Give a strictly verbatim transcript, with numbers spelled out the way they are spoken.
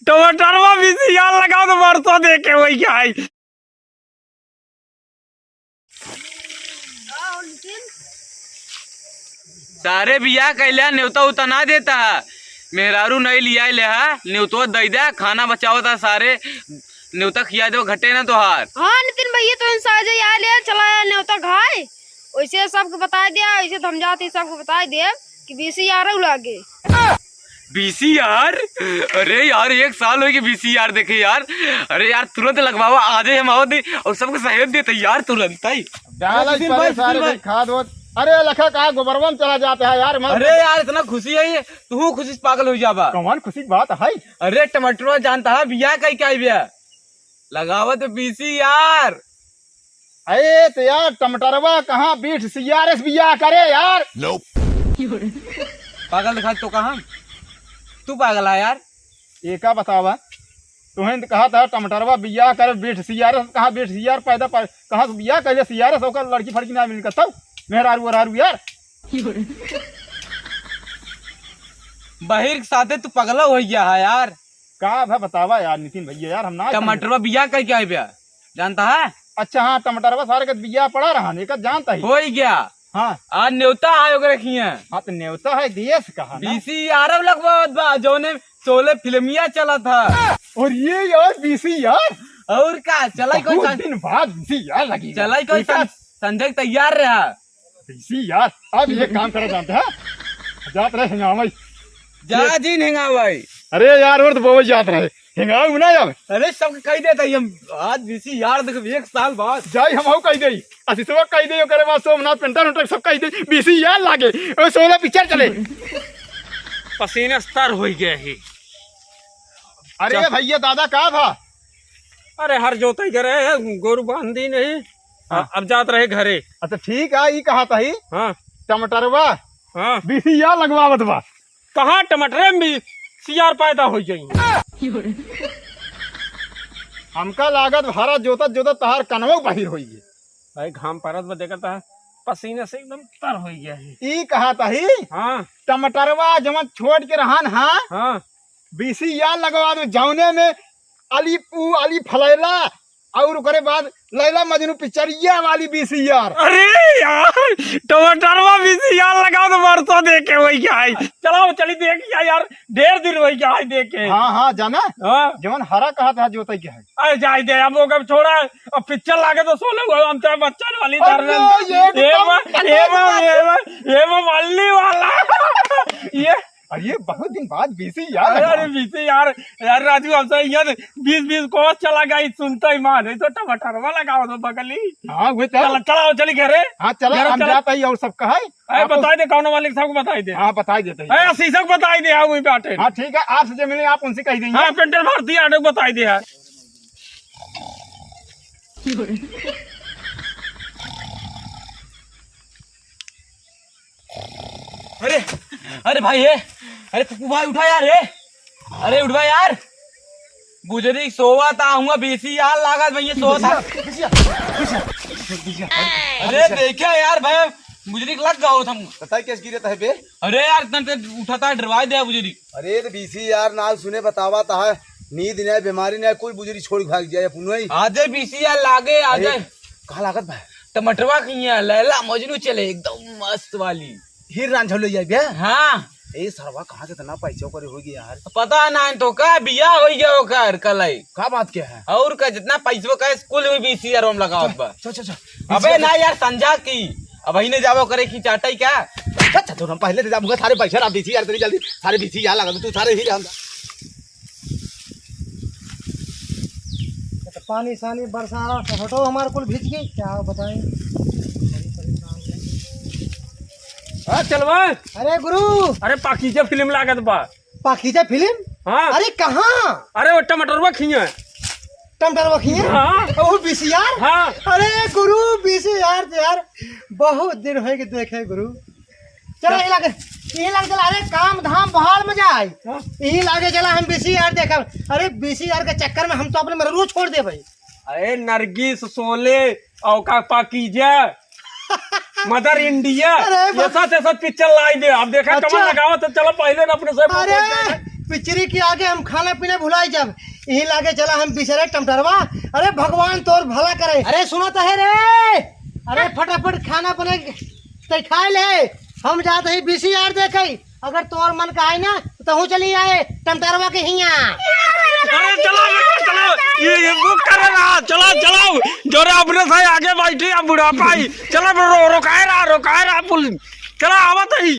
टमाटरवा बीसी यार लगाओ तो बरसों देखे वही क्या है। सारे बियाह कैले नेवता उता ना देता है, मेहरारू नहीं लिया ले है, नेवतवा दे दे, खाना बचावता सारे, नेवता खिया दे, घटे ना तोहार। हाँ नितिन भैया, तो इन साजे यार ले चला यार नेवता खाए, वैसे सबको बता दिया, वैसे तो हम जाते सबको बता दिया कि बीसी यार लागे। बीसी यार? अरे यार, एक साल हो गए बीसी यार देखे यार। अरे यार, तुरंत लगवावा, आज ही हम आवत नहीं और सबको सहेज देते यार तुरंत ही। डाला अरे सुशील पहले भाई, सारे सुशील भाई। खाद वाद। अरे लखा कहाँ गोबरवा में चला जाता है यार, मैं अरे यार, इतना खुशी है ये, तू खुशी से पागल हो जाबा। कौन खुशी की बात है? अरे टमाटरवा जानता है, बियाह कई क्या बिया? लगावत बीसी यार। अरे तो यार, टमाटरवा कहाँ बीठ सियारे से बियाह करे यार? पागल दिखा तो कहाँ? तू पागल है यार। एका बतावा, तुहें तो कहा था टमाटरवा बियाह करे बीठ सियारे से, कहाँ बीठ सियार पैदा पा-, कहाँ से बियाह कैले सियारे से, ओकर लड़की फड़की ना मिल के तब मेहरारू वरारू यार। बहिर के साथे तू पगला हो गया है यार। का भा बतावा यार नितिन भैया, यार हम ना टमाटरवा बियाह कई क्या है बिया? जानता है? अच्छा हाँ, टमाटरवा सारे के बियाह पड़ा रहा, एकर जानता ही। हो ही गया। हाँ। आज नेवता है ओकरे खिया। हाँ, तो नेवता है, देश कहा ना। बीसी यार लगवावत बा, जौने शोले फिल्मिया चला था। और ये यार बीसी यार। और का, चला ही कोई बहुत सन-, दिन बाद बीसी यार लगी। चला ही कोई एकर सन-, संजय तैयार रहा। बीसी यार, अब ये काम करा जानते हैं? जात रहे हिंगावई। जा जी हिंगावई। अरे यार, और तो बोवे जात रहे। हिंगाऊ ना जावे। अरे, सबके कही देता ही हम। आज बीसी यार, देखो, एक साल बाद। जाई हम हऊ कही देई। आशीषवा कही देई, ओकरे बाद सोमनाथ पेंटर उंटर सब कही देई। बीसी यार लागे। ओ, सोलह पिक्चर चले। पसीने से तर होई गया ही। अरे भैया, दादा, का भा? अरे, हर जोतई करे है, गोरू बांधी नहीं। हाँ। अब जात रहे घरे। अच्छा, ठीक है, ई कहा था ही? हाँ। टमाटरवा। हाँ। बीसी यार लगवावत बा। कहाँ टमाटरे में भी सियार पैदा हो जाई? हमका लागत हरा जोतत जोतत तहार कनवो बहिर होई गए। भाई घाम परत बा, देखत है पसीने से एकदम तर हो गया है। ई कहा तही? हाँ। टमाटरवा जवन छोड़ के रहन, हाँ? हाँ। बीसी यार लगवा दो, जौने में अली पू, अली फलैला और ओकरे बाद लैला मजनू पिक्चरिया वाली बीसी यार। अरे यार, टमाटरवा बीसी यार लगाओ तो बरसों देखे वही क्या है। चलाओ, चली देख क्या यार, ढेर दिन वही क्या है देखे। हाँ, हाँ, जाना? हाँ। जवन हरा कहा था जोतई के है। अरे जाए दे, अब ओकर छोड़ा, अब पिक्चर लागे तो सोले हुआ, हम चाहे बच्चा वाली अरे, धर लें। ये तो ए कम बा, ए बा, ए बा, ए बा, मल्ली वाला। ये अरे, बहुत दिन बाद बीसी यार अरे, लगा। अरे, बीसी यार, यार, राजू, हमसे यार बीस बीस कोस चला गई, सुनता ही मान, ये तो टमाटरवा लगाओ तो बगली। हाँ, वो तो। चला, चला, चली घरे। हाँ, चला, घरे हम चला। जाता ही और सब कहे। अरे, आप बताई दे, कौन मालिक साहब को बताई दे। हाँ, बताई देते हैं। अरे, शीशा को बताई दे, हाँ, वही बाटे। हाँ, ठीक है, आपसे जो मिले, आप उनसे कह देंगे। हाँ, पेंटर भारती आटे को बताई दे, हाँ। अरे, अरे भाई, ए, अरे पप्पू भाई, उठा यार, ए, अरे उठवा यार, बुजुर्ग सोवा था, हुआ बीसी यार लागत भैया, सोवा था। अरे देखा यार भाई, बुजुर्ग लग गया हो तुम। बताई कैसे गिरे था बे? अरे यार, इतना ते उठा था, डरवा दे बुजुर्ग। अरे तो बीसी यार, नाव सुने बतावा था, नींद नहीं, बीमारी नहीं, कुल बुजुर्ग छोड़ भाग जाए अपन ही। आजे बीसी यार लागे, आजे। अरे, कहाँ लागत बा? टमाटरवा खइया, लैला मजनू चले, एकदम मस्त वाली। हीर रांझा ले जाए बे? हाँ। ए सरवा, कहाँ से इतना पैसा करे हो गया यार? पता ना तो का बिया हो गया ओकर कलाई। का बात क्या है? और का जितना पैसा का स्कूल में बीसी यार हम लगावत बा। चल, चल, चल। अबे ना यार, संझा की। अब ही ने जाबो करे की चाटई का? चल, चल, चल, हम पहले से जाबो, सारे पैसा आप बीसी यार, तेरी जल्दी, सारे बीसी यार लगा दो, तू सारे ही हम। तो पानी सानी बरसा रहा, तो हटो, हमारे कुल भीज गई, क्या बताएं। हाँ, चलवा। अरे गुरु। अरे, पाकिजा फिल्म लागत बा। पाकिजा फिल्म? हाँ। अरे, कहाँ? अरे, वो टमाटरवा खिया। टमाटरवा खिया? हाँ। ओ, बीसी यार? हाँ। अरे गुरु, बीसी यार तो यार, बहुत दिन होए के देखे गुरु। चला, यही लागे, यही लागे चला। अरे, काम धाम बहाल में जाए। हाँ। यही लागे चला, हम बीसी यार देखब। अरे, बीसी यार के चक्कर में हम तो अपने मेहरारू छोड़ देबे। अरे, नरगिस, शोले, और का पाकिजा, मदर इंडिया, अरे, ये साथ, ये साथ पिक्चर लाई दे। अब देखा अच्छा। कमर लगावा तो चलो पहले ना अपने से अरे, पिचरी के आगे हम खाना पीना भुलाई जब। यही लागे चला हम बिसरे टमटरवा। अरे भगवान तोर भला करे। अरे सुनत है रे, अरे फटाफट खाना बने तै खाए ले। हम जात ही बीसी यार देखे, अगर तोर मन का है ना तो तहू चली आए टमटरवा के हिया। अरे चला बेटा, चला, ये, ये बुक करे रहा, चला, चला, जोरे अपने से आगे बैठी, अब बुढ़ापा ही। चला, रो-, रोकाए रहा, रोकाए रहा पुलिस। चला, आवत ही।